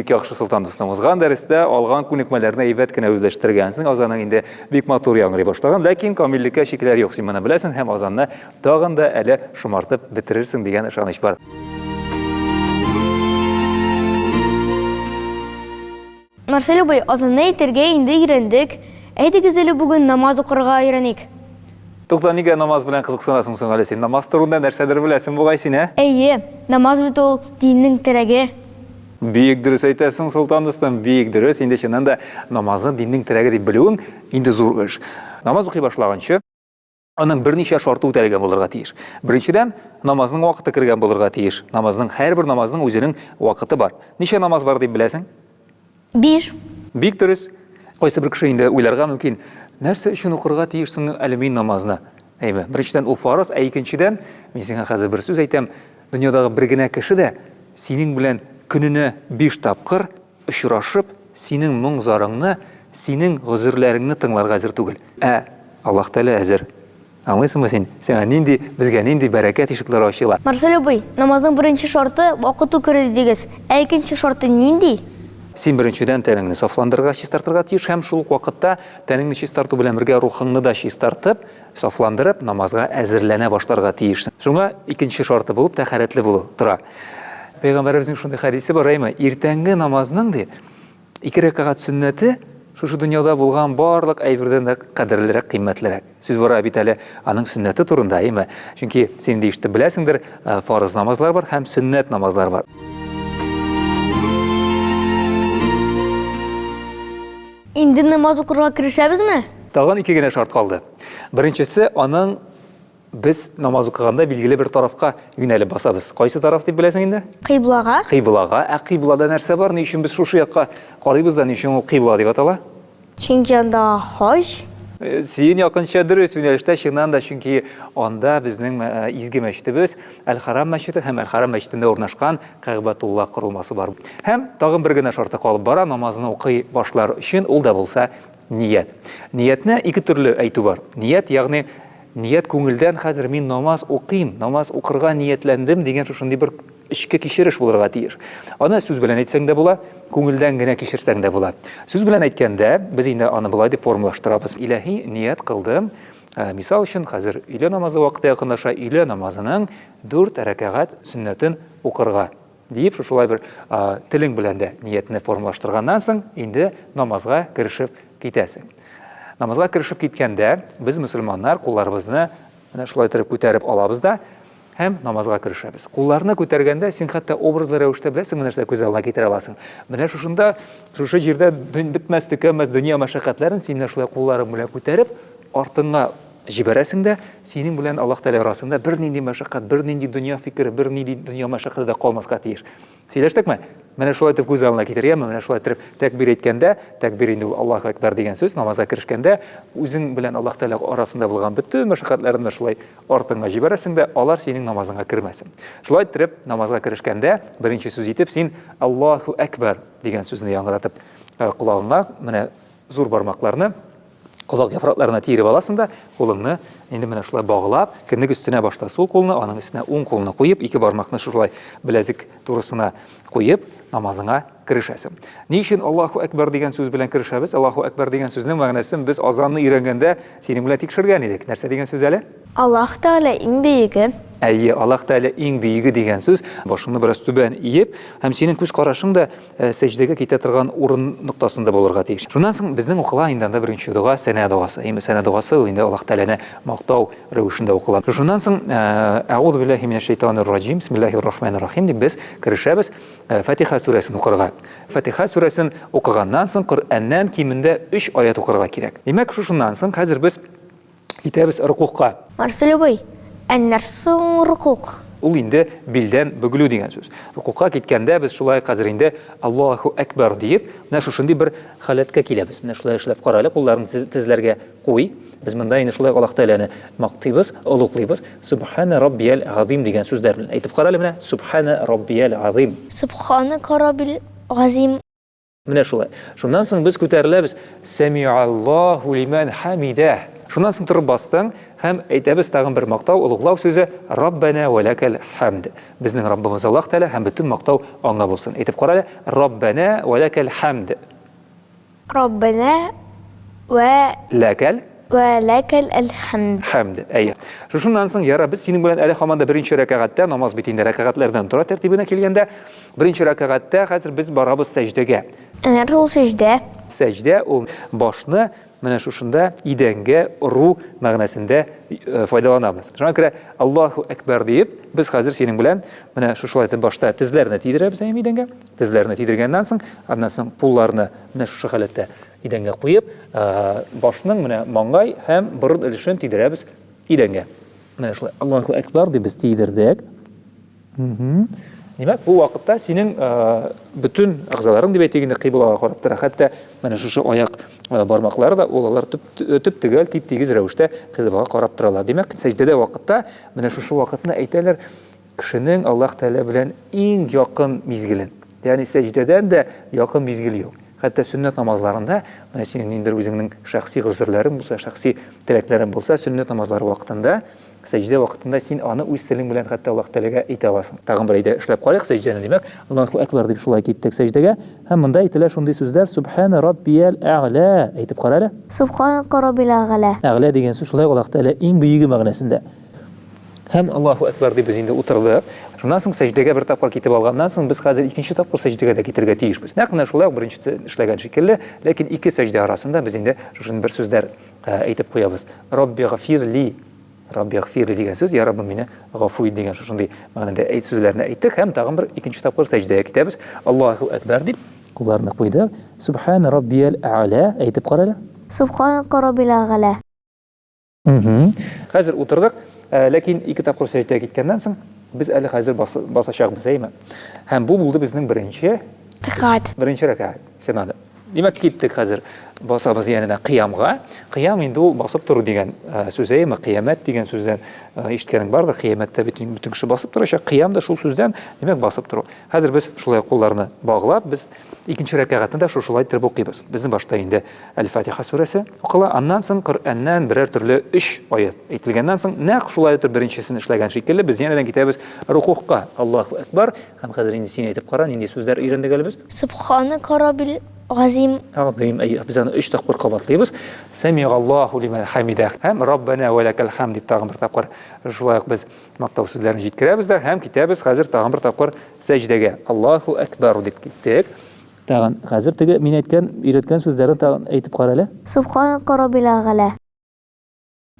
Бик яхшы, Солтан дустым. Узган дәрестә алган күнекмәләрне әйбәт кенә үзләштергәнсең. Азаның инде бик матур яңгырый башлаган, ләкин камиллеккә чикләр юк, син моны беләсең һәм азанны тагын да әле шомартып бетерерсең дигән ышаныч бар. Марсель абый, азанны әйтергә инде өйрәндек. Әйдәгез әле бүген намаз укырга өйрәник. Тукта, нигә намаз белән кызыксынасың соң әле син? Намаз турында нәрсәдер беләсең бугай син, ә? Әйе, намаз бит ул диннең терәге. Бик дөрес әйтәсең, Солтан дустым, бик дөрес. Инде чыннан да намазны диннең терәге дип белүең инде зур эш. Намаз укый башлаганчы, аның берничә шарты үтәлгән булырга тиеш. Беренчедән, намазның вакыты кергән булырга тиеш. Намазның һәрбер намазның үзенең вакыты бар. Ничә намаз бар дип беләсең? Биш. Бик дөрес. Кайсы бер кеше инде уйларга мөмкин, нәрсә өчен укырга тиеш соң әле мин намазны? Әйме, беренчедән ул фарыз, ә икенчедән, мин сиңа хәзер бер сүз әйтәм, дөньядагы бер генә кеше дә синең белән көненә биш тапкыр очрашып, синең моң-зарыңны, синең гозерләреңне тыңларга әзер түгел. Ә Аллаһ Тәгалә әзер. Аңлыйсыңмы син? Сиңа нинди, безгә нинди бәрәкәт ишекләре ачыла. Марсель абый, намазның беренче шарты, вакыт үкерү дидегез. Ә икенче шарты нинди? Син беренчедән тәнеңне сафландырырга, чистартырга тиеш һәм шул ук вакытта тәнеңне чистарту белән бергә рухыңны да чистартып, сафландырып, намазга әзерләнә башларга тиешсең. Шуңа икенче шарты булып тәһарәтле булу тора. Пәйгамбәребезнең шундый хәдисе бар, әйме, иртәнге намазның, ди, Ике рәкәгать сөннәте шушы дөньяда булган барлык әйбердән дә кадерлерәк, кыйммәтлерәк. Сүз бара бит әле аның сөннәте турында, әйеме? Чөнки син инде ишетеп беләсеңдер, э, фарыз намазлар бар һәм сөннәт намазлар бар. Инде намаз укырга керешәбезме? Тагын ике генә шарт калды. Беренчесе, аның Без намаз укыганда билгеле бер тарафка юнәлеп басабыз. Кайсы тараф дип беләсең инде? Кыйблага. Кыйблага. Ә кыйблада нәрсә бар? Ни өчен без шушы якка карыйбыз да, ни өчен ул кыйбла дип атала? Чөнки анда хаҗ. Э, син якынча дөрес юнәлештә, чыннан да, чөнки анда безнең э, изге мәчетебез Әл-Харам мәчете һәм Әл-Харам мәчетендә урнашкан Кәгъбәтулла корылмасы бар. Һәм тагын бер генә шарты калып бара, намазны укый башлар өчен, ул да булса ният. Ниятне ике төрле әйтү бар. Ният, ягъни Ният күңелдән хәзер мин намаз укыйм, намаз укырга ниятләндем дигән шушындый бер эчке кичереш булырга тиеш. Аны сүз белән әйтсәң дә була, күңелдән генә кичерсәң дә була. Сүз белән әйткәндә, без инде аны болай дип формалаштырабыз. Иләһи ният кылдым. Э, мисал өчен, хәзер өйлә намазы вакыты якынлаша, өйлә намазының дүрт рәкәгать сөннәтен укырга диеп, шушылай бер телең белән дә ниятне формалаштырганнан соң, инде намазга керешеп китәсең. Намазга керешеп киткәндә, без мөселманнар кулларыбызны менә шулай итеп күтәреп алабыз да һәм намазга керешәбез. Кулларны күтәргәндә син хәтта образлы рәвештә беләсеңме нәрсә күз алдына китерә аласың? Менә шушында, шушы җирдә бетмәс төкәнмәс дөнья мәшәкатьләрен син менә шулай кулларың белән күтәреп, артыңа җибәрәсең дә, синең белән Аллаһ Тәгалә арасында бернинди мәшәкать, бернинди дөнья фикере, бернинди дөнья мәшәкате дә калмаска тиеш. Сөйләштекме? Менә шулай итеп күз алдына китерергәме? Менә шулай итеп тәкбир әйткәндә, тәкбир инде ул Аллаһу әкбәр дигән сүз, намазга керешкәндә үзең белән Аллаһ Тәгалә арасында булган бөтен мәшәкатьләрне шулай артыңа җибәрәсең дә, алар синең намазыңа кермәсен. Шулай итеп намазга керешкәндә беренче сүз итеп син Аллаһу әкбәр дигән сүзне яңгыратып э, колагыңа менә зур бармакларны колак яфракларына тиереп аласың да, кулыңны инде менә шулай баглап, кендек өстенә башта сул кулны, аның өстенә уң кулны куеп, ике бармакны шулай беләзек турысына куеп, намазыңа керешәсең. Ни өчен Аллаһу әкбәр дигән сүз белән керешәбез? Аллаһу әкбәр дигән сүзнең мәгънәсен без азанны өйрәнгәндә синең белән тикшергән идек. Нәрсә дигән сүз әле? Аллаһ Тәгалә иң бөеге. Әйе, Аллаһ Тәгалә иң бөеге дигән сүз. Башыңны бераз түбән иеп, һәм синең күз карашың да Э, сәҗдәгә китә торган урын ноктасында булырга тиеш. Шуннан соң безнең укыла инде анда беренче дога сәнә догасы. Инде сәнә догасы ул инде Аллаһ Тәгаләне мактау рәвешендә укыла. Шуннан соң э, Әгъузу биллаһи минәш шайтанир раҗим, бисмиллаһир рахманир рахим дип без керешәбез э, Фатиха сүрәсен укырга. Фатиха сүрәсен укыганнан соң Коръәннән кимендә 3 аят укырга кирәк. Димәк, шушыннан соң хәзер без Китәбез рукугка. Марсель абый, ә нәрсә соң рукуг? Ул инде билдән бөгелү дигән сүз. Рукугка киткәндә без шулай хәзер инде Аллаһу әкбәр диеп, менә шушындый бер халәткә киләбез. Менә шулай эшләп кара әле, кулларны тезләргә куй. Без монда инде шулай Аллаһ Тәгаләне мактыйбыз, олуглыйбыз. Субхана раббиял азим дигән сүзләр белән. Әйтеп кара әле менә, Субхана раббиял азим. Субхана раббил газим. Менә шулай. Шуннан соң без күтәреләбез. Сәмиаллаһу лимән хәмидә. Шуннан соң торып бастың һәм әйтәбез тагын бер мактау, олуглау сүзе, Раббәнә вә ләкәл хәмд. Безнең Раббыбыз Аллаһ Тәгалә һәм бөтен мактау Аңа булсын. Әйтеп кара әле, Раббәнә вә ләкәл хәмд. Раббәнә вә. Ләкәл. Вә ләкәл әл-хәмд. Хәмд, әйе. Шушыннан соң, яра, без синең белән әле һаман да беренче рәкәгатьтә, намаз бит инде рәкәгатьләрдән тора тәртибенә килгәндә, беренче рәкәгатьтә хәзер без барабыз сәҗдәгә. Ә нәрсә ул сәҗдә? Сәҗдә ул башны менә шушында идәнгә ору мәгънәсендә файдаланабыз. Шуңа күрә Аллаһу әкбәр диеп, без хәзер синең белән менә шушылай итеп башта тезләрне тидерәбез әйеме идәнгә. Тезләрне тидергәннән соң, аннан соң кулларны менә шушы халәттә идәнгә куеп, башның менә маңгай һәм борын өлешен тидерәбез идәнгә. Менә шулай Аллаһу әкбәр дип без тидердек. Димәк, бу вакытта синең бөтен әгъзаларың дип әйтик инде кыйблага карап тора. Хәтта менә шушы аяк бармаклары да ул алар төп төгәл тип-тигез рәвештә кыйблага карап торалар. Димәк, сәҗдәдә вакытта менә шушы вакытны әйтәләр, кешенең Аллаһ Тәгалә белән иң якын мизгелен. Ягъни сәҗдәдән дә якын мизгел юк. Хәтта сөннәт намазларында, менә синең ниндидер үзеңнең шәхси гозерләрең булса, шәхси теләкләрең булса, сөннәт намазлары вакытында, сәҗдә вакытында син аны үз телең белән хәтта Аллаһ Тәгаләгә әйтә аласың. Тагын бер әйдә эшләп карыйк сәҗдәне, димәк, Аллаһу әкбәр дип шулай киттек сәҗдәгә. Һәм монда әйтелә шундый сүзләр, Сүбхәнә раббиял әгълә. Әйтеп кара әле. Сүбхәнә раббил әгълә. Әгълә дигән сүз шулай ук Аллаһ Тәгалә иң бөеге мәгънәсендә. Һәм Аллаһу әкбәр дип без инде утырдык. Шуннан соң сәҗдәгә бер тапкыр китеп алганнан соң, без хәзер икенче тапкыр сәҗдәгә дә китергә тиешбез. Нәкъ менә шулай ук беренчесе эшләгән шикелле, ләкин ике сәҗдә арасында без инде шушындый бер сүзләр әйтеп куябыз. Рабби гафир ли, Рабби гафир ли дигән сүз, Я Раббым, мине гафу ит дигән шушындый мәгънәдә әйт сүзләрне әйттек һәм тагын бер икенче тапкыр сәҗдәгә китәбез. Аллаһу әкбәр дип кулларны куйдык. Субхана раббиял әгълә әйтеп кара әле. Субхана раббил әгълә. Хәзер утырдык, э, ләкин ике тапкыр сәҗдәгә киткәннән соң, без әле хәзер басачакбыз, әйеме? Һәм бу булды безнең беренче рәкәгать. Беренче рәкәгать, чыннан да. Димәк, киттек хәзер. Басабыз янәдән кыямга. Кыям инде ул басып тору дигән э, сүз, әйеме? Кыямәт дигән сүздән э, ишеткәнең бардыр. Кыямәттә бит бөтен кеше басып торачак. Кыям да шул сүздән, димәк, басып тору. Хәзер без шулай кулларны баглап, без икенче рәкәгатьне дә шушылай итеп укыйбыз. Безнең башта инде Әл-Фатиха сүрәсе укыла, аннан соң Коръәннән берәр төрле өч аят әйтелгәннән соң, нәкъ шулай итеп беренчесен эшләгән шикелле, без янәдән китәбез рукухка. Аллаһу әкбар. Һәм хәзер инде син әйтеп кара, нинди сүзләр өйрәндек әле без? Субханaka Раббил газим. Азим. Әйе, без аны өч тапкыр кабатлыйбыз. Сәмигаллаһу лимән хәмидә һәм Раббана вә ләкәл хәмд дип тагын бер тапкыр шулай ук без мактау сүзләрен җиткерәбез дә һәм китәбез хәзер тагын бер тапкыр сәҗдәгә. Аллаһу әкбар дип киттек. Тагын, хәзер теге мин әйткән, өйрәткән сүзләрне тагын әйтеп кара әле. Субханaka Раббил әгълә.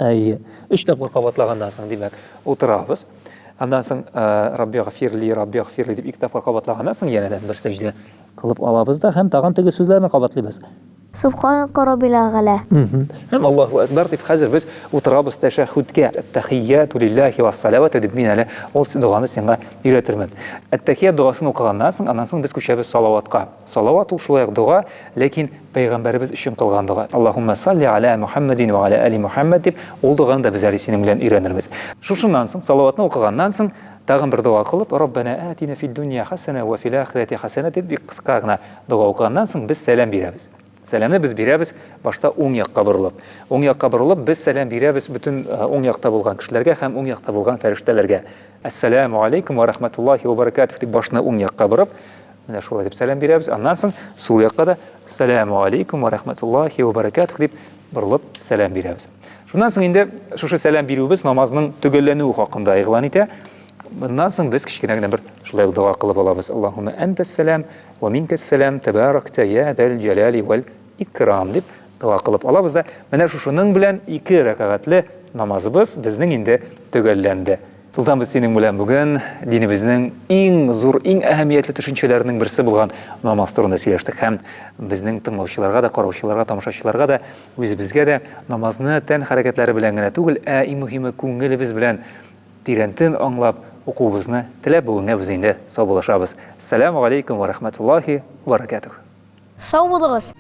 Әйе. Өч тапкыр кабатлаганнан соң, димәк, утырабыз. Аннан соң Рабби гафирли, Рабби гафирли дип ике тапкыр кабатлаганнан соң янәдән бер сәҗдә кылып алабыз да һәм тагын теге сүзләрне кабатлыйбыз. Субханaka Раббил әгълә. Һәм Аллаһу әкбәр дип хәзер без утырабыз тәшәһһүдкә. Әт-тәхийяту лиллаһи вассалавату дип мин әле ул доганы сиңа өйрәтермен. Әт-тәхият догасын укыганнан соң, аннан соң без күчәбез салаватка. Салават ул шулай ук дога, ләкин пәйгамбәребез өчен кылган дога. Аллаһуммә салли аля Мухаммадин ва аля али Мухаммад дип ул доганы да без әле синең белән өйрәнербез. Шушыннан соң, салаватны укыганнан соң, тагын бер дога кылып, Раббана атина фид дунья хасана ва фил ахирати хасана дип бик кыска гына Дога укыганнан соң без сәлам бирәбез. Сәламне без бирәбез башта уң якка борылып. Уң якка борылып без сәлам бирәбез бөтен уң якта булган кешеләргә һәм уң якта булган фәрештәләргә. Әссәламу алейкум ва рахматуллахи ва баракатух дип башны уң якка борып, менә шулай дип сәлам бирәбез. Аннан соң сул якка да Әссәламу алейкум ва рахматуллахи ва баракатух дип борылып сәлам бирәбез. Шуннан соң инде шушы сәлам бирүебез намазның төгәлләнүе хакында игълан итә. Моннан соң без кечкенә генә бер шулай ук дога кылып алабыз. Аллаһумма әнтәс сәлам ва минкәс сәлам тәбәрәктә я зәл җәлали вәл икрам дип дога кылып алабыз да, менә шушының белән ике рәкәгатьле намазыбыз безнең инде төгәлләнде. Солтан, без синең белән бүген динебезнең иң зур, иң әһәмиятле төшенчәләренең берсе булган намаз турында сөйләштек һәм безнең тыңлаучыларга да, караучыларга, тамашачыларга да, үзебезгә дә намазны тән хәрәкәтләре белән генә түгел, ә иң мөһиме күңелебез белән Тирәнтен аңлап укуыбызны теләп бүгенгә без инде саубуллашабыз. Сәләмү галәйкүм вә рәхмәтуллаһи вә бәрәкәтүһ. Сау булыгыз!